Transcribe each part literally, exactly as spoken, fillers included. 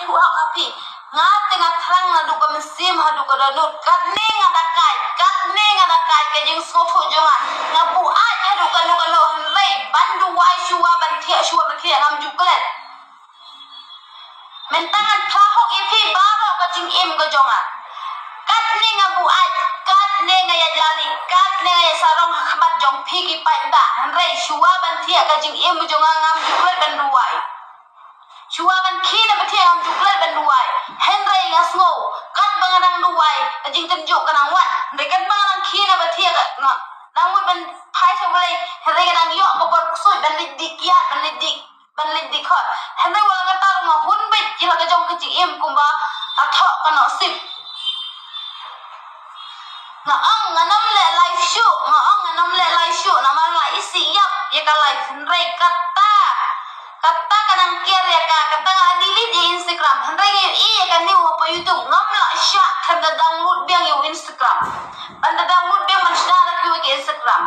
Ïathuh hok ha phi. Nga te nga thrang naduh ka mynsiem haduh ka dohnud. Katne nga da kai, katne nga da kai ka jingsngewthuh jong nga. Nga buaid haduh kano kano hynrei ban duwai shuwa ban thiah, shuwa ban thiah ngam ju klet. Mynta ngan phla hok ïa phi baroh ka jingim ka jong nga. Katne nga buaid, katne nga ïaid lali, katne nga ïaid sarong ha khmat jong phi ki paidbah. Hynrei shuwa ban thiah ka jingim ka jong nga ngam ju klet ban duwai. Shuwa ban khie na ba thiah ngam ju klet ban duwai. Hynrei nga sngew katba nga dang duwai ka jingtynjuh ka nang wan. Hynrei katba nga dang khie na ba thiah ka nga dang mut ban phai sha U Blei. Hynrei nga dang ïoh ka bor ksuid ban leit die kiad, ban leit die, ban leit die khot. Hynrei wat la katta ruh nga hun beit ïa la ka jong ka jingim kumba ka thoh ka nusip. Nga ong ngan ym leh live shuh, nga ong ngan ym leh live shuh namar nga isih ïap ïa ka live, hynrei kata, kata ka nang kiar ïa ka, kata nga delete ïa Instagram, hynrei nga ïohi ïa kane hapoh YouTube, ngam lah shah khlem da download biang ïa u Instagram. Ban da download biang ban shna da ki Instagram.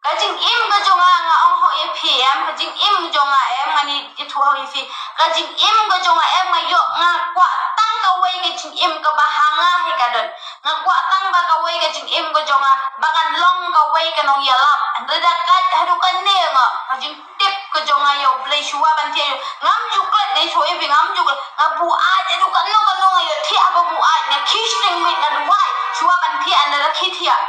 Ka jingim ka jong nga, nga ong hok ïa phi em, ka jingim ka jong nga em, ngan ïathuh hok ïa phi. Ka jingim ka jong nga em, nga ïoh, nga kwah tang kawei ka jingim kaba ha nga hi ka don. Nga kwah tang ba kawei ka jingim ka jong nga ba ngan long kawei ka nongïalap. Hynrei da kait haduh kane nga, ka jingtip ka jong nga ïa U Blei shuwa ban thiah, ngam ju klet, nga ïathuh ïa phi, ngam ju klet. Nga buaid haduh kano kano, nga ïoh thiah ba buaid, nga khie shiteng miet, nga duwai shuwa ban thiah, nga da khie thiah.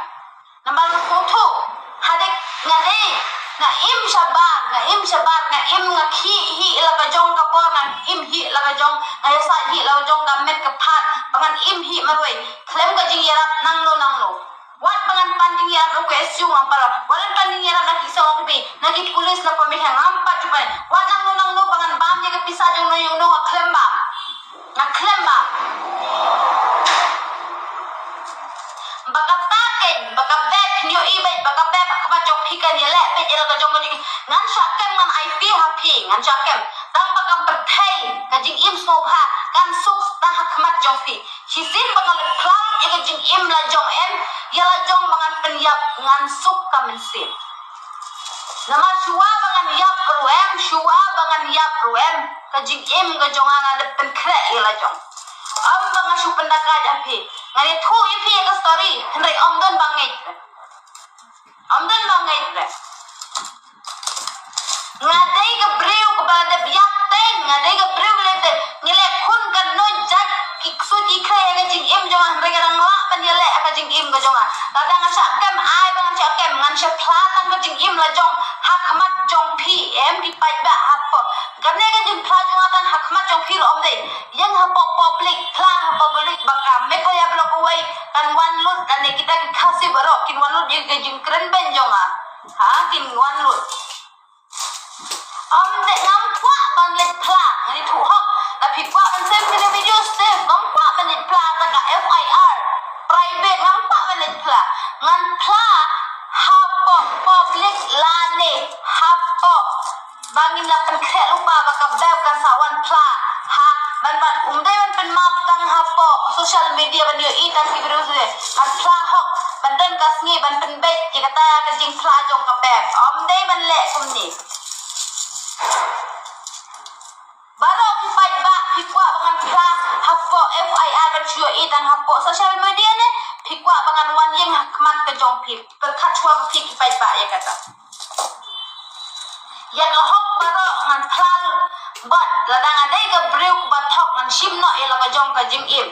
Namar nga sngewthuh, hadien nga dei, nga im shabar, nga im shabar, nga im, nga khih hi la ka jong ka bor, nga im hi la ka jong, nga ïasaid hi la ka jong ka met ka phad ba ngan im hi marwei. Khlem ka jingïarap nangno nangno. Wat ba ngan pan jingïarap na u K S U ngam pat. Wat ngan pan jingïarap na ki seng ong bi, na ki pulis na pamit ha ngam pat ju pan. Wat nangno nangno ba ngan bam ïa ka pisa jong no jong no, nga khlem bam. Nga khlem bam. Ba kata kein, ba ka bep, phin ïohi beit, ba ka bep ha khmat jong phi kan ïaleh beit ïa la ka jong ka jingim. Ngan shah kem, ngan ai phi ha phi, ngan shah kem. Tang ba ka pyrthei, ka jingim sngewbha kan suk tang ha khmat jong phi. Shisien ba ngan phla ïa ka jingim la jong em, ïa la jong ba ngan pynïap, ngan suk ka mynsiem. Namar shuwa ba ngan ïap ruh em, shuwa ba ngan ïap ruh em, ka jingim ka jong nga nga dep pynkhreh ïa la jong. Ym ba nga shu pyndakaid ha phi. Ngan ïathuh ïa phi ïa ka story, hynrei ym don ba ngeit. Ym don ba ngeit re. Nga dei ka briew kaba la dep ïap teng, nga dei ka briew ba la dep, nga leh khun ka noj jait ki ksuid ki khreh ïa ka jingim jong nga, hynrei nga dang lah ban ïaleh ïa ka jingim ka jong nga. Lada ngan shah kem, ai ba ngan shah kem, ngan shah phla tang ka jingim la jong ha khmat jong phi em ki paidbah hapoh. Kane ka jingphla jong nga tang ha khmat jong phi ruh ym dei. Ïeng hapoh public, phla ha public ba ka Meghalaya Block wei kan wan lut, lane kita ki Khasi baroh kin wan lut ïa ka jingkren beiñ jong nga. Ha, kin wan lut. Ym dei, ngam kwah ban leit phla, ngan ïathuh hok. Lada phi kwah ban save kane ka video, save, ngam kwah ban leit phla, ta ka F I R private, ngam kwah ban leit phla. Ngan phla hapoh public lane hapoh ba ngin la pynkhreh lypa ba ka bep kan sa wan phla. Ha, ban, ban, ym dei ban pynmap tang hapoh social media ban ïohi tang ki briew se. Ngan phla hok, ban don ka sngi ban pynbeit ïa kata ka jingphla jong ka bep. Ym dei ban leh kumne. Baroh ki paidbah, phi kwah ba ngan phla hapoh F I R ban shu ïohi tang hapoh social media ne, phi kwah ba ngan wan ïeng ha khmat ka jong phi. Pyrkhat shuwa ba phi ki paidbah ïa kata. Ïa ka hok baroh ngan phla lut. Bad lada nga dei ka briew kaba thok ngan shim noh ïa la ka jong ka jingim.